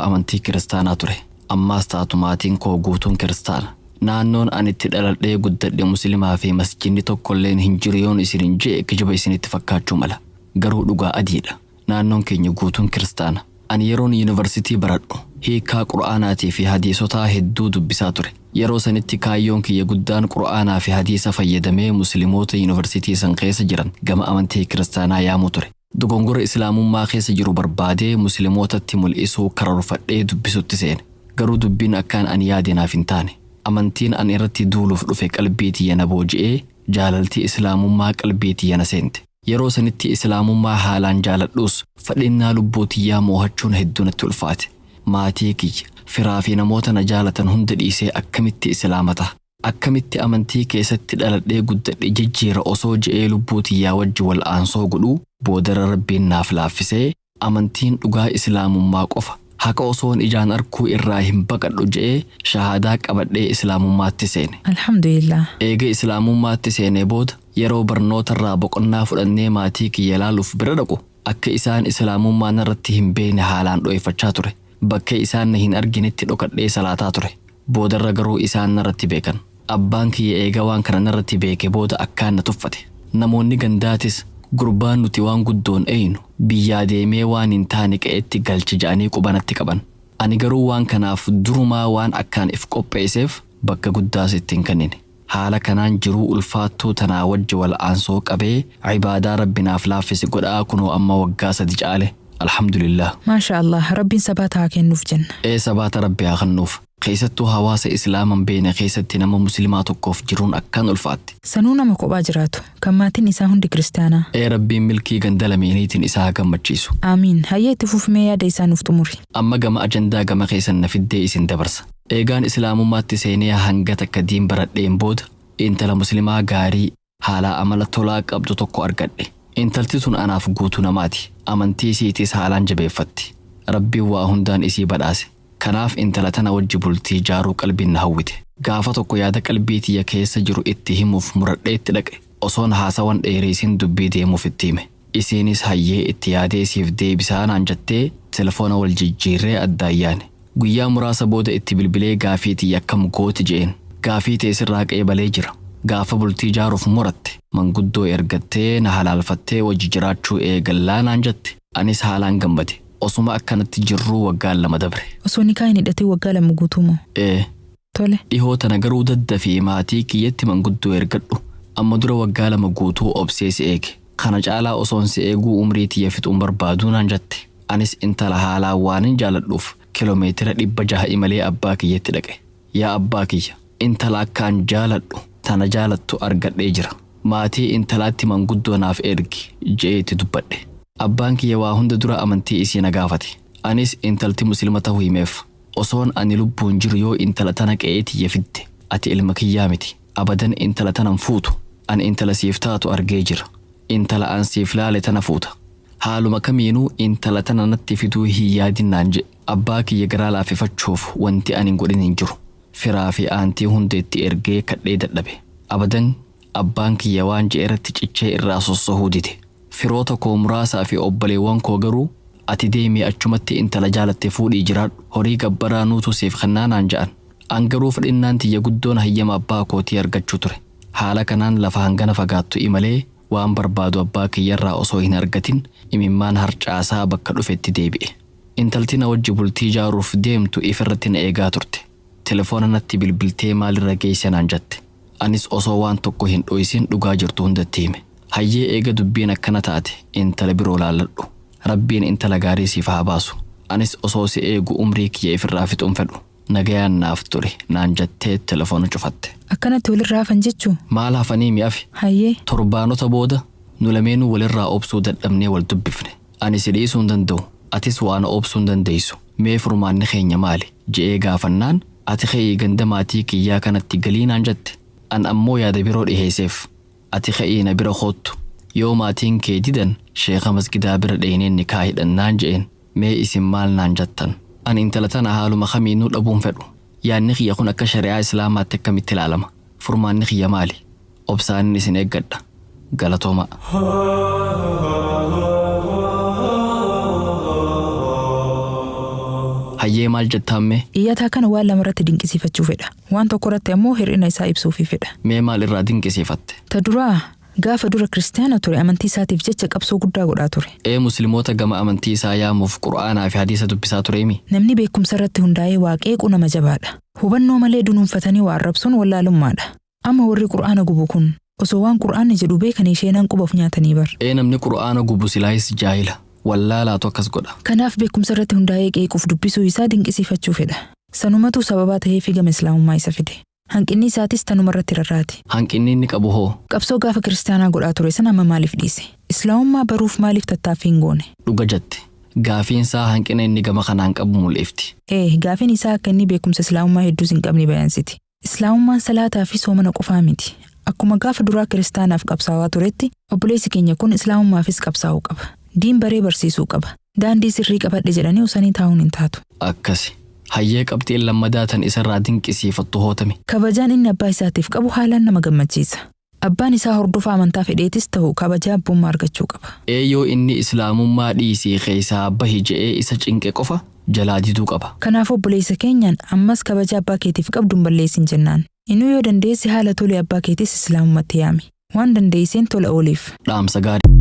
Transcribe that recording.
amantii kiristaanaa ture. Ammaas taatu maatiin koo guutuun kiristaana. Naannoon ani itti dhaladhee guddadhe muslimaa fi masjidni tokkolleen hin jiru yoon isinin je'e kijiba isinitti fakkaachuu mala. Garuu dhugaa adiidha. Naannoon keenya guutuun kiristaana. Ani yeroon yuunivarsitii baradhu hiikaa Qur'aanaatii fi hadiisotaa hedduu dubbisaa ture. Yeroo sanitti kaayyoon kiyya guddaan Qur'aanaa fi hadiisa fayyadamee muslimoota yuunivarsitii san keessa jiran gama amantii kiristaanaa yaamuu ture. Dogongora islaamummaa keessa jiru barbaadee muslimootatti mul'isuu karoorfadhee dubbisutti seene. Garuu dubbiin akkaan ani yaade naaf hin taane. Amantiin ani irratti duuluuf dhufe qalbii tiyya na booji'ee jaalaltii islaamummaa qalbii tiyya na seente. Yeroo sanitti islaamummaa haalaan jaaladhus fadhinnaa lubbuu tiyyaa moohachuun hedduu natti ulfaate. Maatii kiyya, firaa fi namoota na jaalatan hunda dhiisee akkamitti islaama ta'a? Akkamitti amantii keessatti dhaladhee guddadhe jijjiira osoo je'ee lubbuu tiyyaa wajji wal aansoo godhuu boodara Rabbiin naaf laaffisee amantiin dhugaa islaamummaa qofa. Haqa osoon ijaan arkuu irraa hin baqadhu je'ee shahaadaa qabadhee islaamummaatti seene. Alhamdulillah. Eega islaamummaatti seenee booda yeroo barnootarraa boqonnaa fudhannee maatii kiyya laaluuf bira dhaqu akka isaan islaamummaa narratti hin beekne haalaan dho'eeffachaa ture. Bakka isaan na hin arginetti dhokadhee salaataa ture. Boodarra garuu isaan narratti beekan. Abbaan kiyya eega waan kana narratti beeke booda akkaan na tuffate. Namoonni gandaatis gurbaan nuti waan guddoon eeynu biyyaa deemee waan hin taane qe'etti galche ja'anii qubanatti qaban. Ani garuu waan kanaaf durumaa waan akkaan if qopheesseef bakka guddaas itti hin kennine. Haala kanaan jiruu ulfaattuu tanaa wajji wal aansoo qabee ibaadaa Rabbi naaf laaffise godhaa kunoo amma waggaa 3 caale. Alhamdulillah. Maasha Allah Rabbiin sabaata haa kennuuf jenna. Ee sabaata Rabbi haa kennuuf. Keessattuu hawaasa Islaama hin beekne keessatti nama muslimaa tokkoof jiruun akkaan ulfaatti. Sanuu nama kophaa jiraatu, kan maatiin isaa hundi kiristaanaa. Ee Rabbiin milkii ganda lameeniitiin isa haa gammachiisu. Aamiin. Hayyee itti fufi mee yaada isaa nuuf xumuri. Amma gama ajandaa gama keessan na fiddee isin dabarsa. Eegaan Islaamummaatti seenee hanga takka diin baradheen booda intala muslimaa gaarii, haalaa amala tolaa qabdu tokko argadhe. Intalti tun anaaf guutuu namaati. Amantii isiitis haalaan jabeeffatti. Rabbiin waa hundaan isii badhaase. Kanaaf intala tana wajji bultii jaaruu qalbiin na hawwite. Gaafa tokko yaada qalbii tiyya keessa jiru itti himuuf muradhee itti dhaqe. Osoon haasawan dheereysin dubbii deemuuf itti hime. Isiinis hayyee itti yaadee siif deebisaa naan jettee telefoona wal jijjiirree addaan yaane. Guyyaa muraasa booda itti bilbilee gaafii tiyya akkam gooti je'een. Gaafii tee sirraa qeebalee jira. Gaafa bultii jaaruuf muratte manguddoo ergattee na halaalfattee wajji jiraachuu eegallaa naan jette. Anis haalaan gammade. Osuma akkanatti jirruu waggaan 2 dabre. Osoo nikaa hin hidhatin waggaa 2 guutuu moo? Ee. Tole. Dhihoo tana garuu daddafii maatii kiyyatti manguddoo ergadhu. Amma dura waggaa 2 guutuu obsee si eege. Kana caalaa osoon si eeguu umrii tiyya fixuu hin barbaadu naan jette. Anis intala haalaan waanin jaaladhuuf kilomeetira 600 imalee abbaa kiyyatti dhaqe. Yaa abbaa kiyya! Intala akkaan jaaladhu tana jaalattu argadhee jira. Maatii intalaatti manguddoo naaf ergi je'ee itti dubbadhe. Abbaan kiyya waa hunda dura amantii isii na gaafate. Anis intalti muslima tahuu himeef. Osoon ani lubbuun jiru yoo intala tana qe'ee tiyya fidde ati ilma kiyyaa miti. Abadan intala tana hin fuutu. An intala siif taatu argee jira. Intala an siif laale tana fuuta. Haaluma kamiinuu intala tana natti fiduu hin yaadin naan je'e. Abbaa kiyya garaa laaffifachuuf wanti ani hin godhin hin jiru. Firaa fi aantii hunda itti ergee kadhee dadhabe. Abadan abbaan kiyya waan je'e irratti cichee irraa sossohuu dide. Firoota koo muraasaa fi obboleewwan koo garuu ati deemii achumatti intala jaalatte fuudhii jiraadhu, horii gabbaraa nuutu siif kennaa naan ja'an. An garuu fedhinnaan tiyya guddoon hayyama abbaa kootii argachuu ture. Haala kanaan lafa hangana fagaattu imalee waan barbaadu abbaa kiyyarraa osoo hin argatin imimmaan harcaasaa bakka dhufetti deebi'e. Intalti na wajji bultii jaaruuf deemtu ifirratti na eegaa turte. Telefoona natti bilbiltee maalirra geeyse naan jatte. Anis osoo waan tokko hin dhoysin dhugaa jirtu hunda itti hime. Hayyee eega dubbiin akkana taate intala biroo laalladhu. Rabbiin intala gaarii siif haa baasu. Anis osoo si eegu umrii kiyya ifirraa fixuu hin fedhu. Nagayaan naaf turi naan jattee telefoona cufatte. Akkanatti walirraa hafan jechuu? Maal hafanii mi afi? Hayyee. Torbaanota booda nu lameenuu walirraa obsuu dadhabnee wal dubbifne. Ani si dhiisuu hin danda'u, atis waa na obsuu hin dandeessu. Mee furmaanni keenya maali? Je'ee gaafannaan, ati ka'ii ganda maatii kiyyaa kanatti galii naan jatte. An ammoo yaada biroo dhiheesseef. Ati ka'ii na bira koottu. Yoo maatiin kee didan sheekha masgidaa bira dheeynee nikaa hidhannaan je'een. Mee isin maal naan jattan? An intala tana haaluma kamiinuu dhabuu hin fedhu. Yaanni kiyya kun akka shari'aa Islaamaatti akkamitti ilaalama? Furmaanni kiyya maali? Obsaanin isin eeggadha. Galatoomaa. Hayyee, maal jettaammee? Iyyataa kana waan lama irratti dinqisiifachuu fedha. Waan tokko irratti ammoo hir'ina isaa ibsuufii fedha. Mee maal irraa dinqisiifatte? Ta duraa, gaafa dura kiristaana ture amantii isaatiif jecha qabsoo guddaa godhaa ture. Ee, musliimoota gama amantii isaa yaamuuf qura'aanaa fi hadiisa dubbisaa tureemi. Namni beekumsa irratti hundaa'ee waa qeequ nama jabaadha. Hubannoo malee dunuunfatanii waa arrabsuun wallaalummaadha. Amma warri qura'aana gubu kun osoo waan qura'aanni jedhu beekanii isheenan quba of nyaatanii bar. Ee, namni qura'aana gubu silaayis jaahila. Wallaalaatu akkas godha. Kanaaf beekumsa irratti hundaa'ee qeequuf dubbisuu isaa dinqisiifachuu fedha. Sanumatu sababaa ta'eefi gama islaamummaa isa fide. Hanqinni isaatis tanuma irratti rarraati. Hanqinni inni qabu hoo? Qabsoo gaafa kiristaanaa godhaa ture sana amma maaliif dhiise? Islaamummaa baruuf maaliif tattaaffii hin goone? Dhuga jette. Gaafiin isaa hanqina inni gama kanaan qabu mul'ifti. Ee, gaafiin isaa akka inni beekumsa islaamummaa hedduus hin qabne bayaansiti. Islaamummaan salaataa fi soomana qofaa miti. Akkuma gaafa duraa kiristaanaaf qabsaawaa turetti, obboleessi keenya kun islaamummaafis qabsaa'uu qaba. Diin baree barsiisuu qaba. Daandii sirrii qabadhe jedhanii osanii taa'uun hin taatu. Akkasi. Hayyee, qabxiin lammadaa tan isarraa dinqisiifattu hootame? Kabajaan inni abbaa isaatiif qabu haalaan nama gammachiisa. Abbaan isaa hordofaa amantaa fedheetis ta'u kabajaa abbummaa argachuu qaba. Ee, yoo inni islaamummaa dhiisii keessaa bahi je'ee isa cinqe qofa jalaa diduu qaba. Kanaaf obboleessa keenyaan ammas kabajaa abbaa keetiif qabdu hin balleessin jennaan. Inuu yoo dandeesse haala tole abbaa keetis islaamummaatti yaami. Waan dandeesseen tola ooliif. Dhaamsa gaarii.